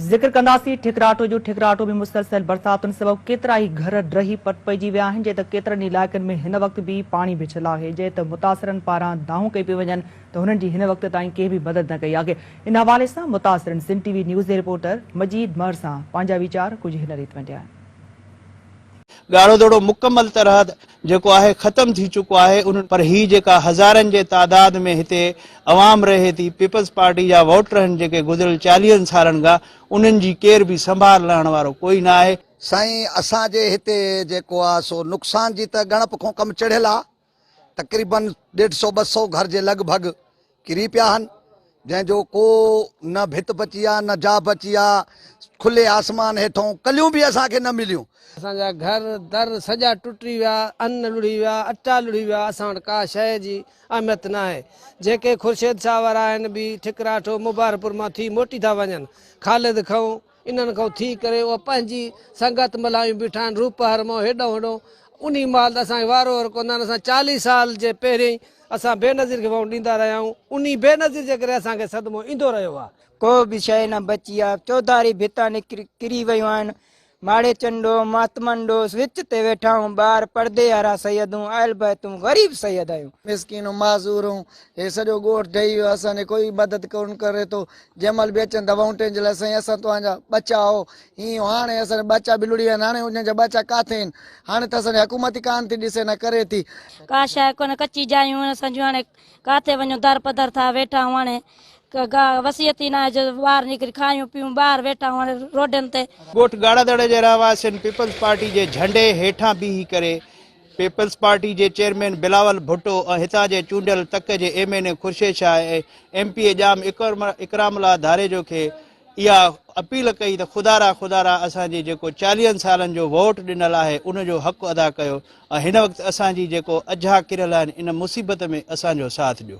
ذڪر ڪنداسين ٺڪراٺو جو، ٺڪراٺو ۾ مسلسل برساتن سبب ڪيترائي گهر ڊهي پٽ پئجي ويا آهن جنهن ته ڪيترن ئي علائقن ۾ هن وقت به پاڻي بيٺل آهي جنهن ته متاثرن پاران دانهون ڪئي پيون وڃن ته هنن جي هن وقت تائين ڪنهن به مدد نه ڪئي آهي ان حوالي سان متاثرن سنڌ ٽي وي نيوز جي رپورٽر مجيد مهر سان پنهنجا ويچار ڪجهه هن ريت ونڊيا آهن. ڳاڙهو دڙو مڪمل طرح جيڪو آهي ختم ٿي چڪو آهي ان پر هي جيڪا هزارن جي تعداد ۾ هتي عوام رهي ٿي پيپلز پارٽي جا ووٽر آهن جيڪي گذريل چاليهن سالن کان انهن جي ڪير به سنڀال لهڻ وارو ڪوئي نه آهي. سائين اسان جي هتي جيڪو آ سو نقصان جي ته ڳڻپ کان ڪم چڙهيل آ تقريبن ڏيڍ سو 200 گهر جي لڳ ڀڳ ڪري پيا آهن، جنهن جو ڪو نه ڀت بچي آ نه جا بچي آ، کلي آسمان هيٺون ڪليون به اسان کي نه مليون. اسان جا گهر در سڄا ٽٽي ويا، ان لڙهي ويا، اٽا لڙهي ويا، اسان وٽ ڪا شيء جي اهميت ناهي. جيڪي خورشيد شاهه وارا آهن به ٺڪراٺو مبارڪپور مان ٿي موٽي ٿا وڃن، خالد کئون انهن کان ٿي ڪري اهي پنهنجي سنگت ملهايون بيٺا آهن، روپهر مان هيڏانهن هوڏانهن، انهي مهل ته اسان کي وارو ور ڪونه آهن، اسان 40 سال جي پهرين اسان بينظير کي ووٽ ڏيندا رهيا آهيون، انهي بينظير جي ڪري اسان کي صدمو ايندو رهيو آهي. ڪو به شيء نه بچي آهي، چوڌاري ڀتا نڪري ڪري ويون آهن، ماڙي چنڊو، ماتمن ڏوس، وچ تي ويٺا آهيون، ٻار پڙدي وارا سيد هون، اهل بيت هون، غريب سيد آهيون. مسڪين هون، معذور هون، هي سڄو ڳوٺ ڊهي ويو، اسان جي ڪوئي مدد ڪونه ڪري ٿو، جنهن مهل به اچن ته وونٽين جي لاء سائين اسان توهان جا ٻچا آهو، هينئن هاڻي اسان جا ٻچا به لڙي ويا آهن، هاڻي انهن جا ٻچا ڪاٿي آهن، هاڻي ته اسان جي حڪومت ئي ڪانه ٿي ڏسي نه ڪري ٿي. ڪا شيء ڪونه، ڪچي جايون آهن اسان جون، هاڻي ڪاٿي وڃون، در پڌر ٿا ويٺا آهيون، هاڻي ڪا وصيت ئي ناهي جو ٻاهر نڪري کايون پيون، ٻاهر ويٺا آهيون هاڻي روڊن تي. ڳوٺ ڳاڙهادڙي جي رهواسين پيپلز پارٽي جي جهنڊي هيٺان بيهي ڪري پيپلز پارٽي جي چيئرمين بلاول ڀٽو ۽ هتان جي چونڊيل تڪ جي M N A Khurshid Shah ۽ M P A Jam Ikram Ullah Dharejo کي اها اپيل ڪئي ته خدارا خدارا اسان جي جيڪو چاليهن سالن جو ووٽ ڏنل آهي ان جو حق ادا ڪيو ۽ هن وقت اسان جي جيڪو اجها ڪريل آهن ان مصيبت ۾ اسان جو ساٿ ڏيو.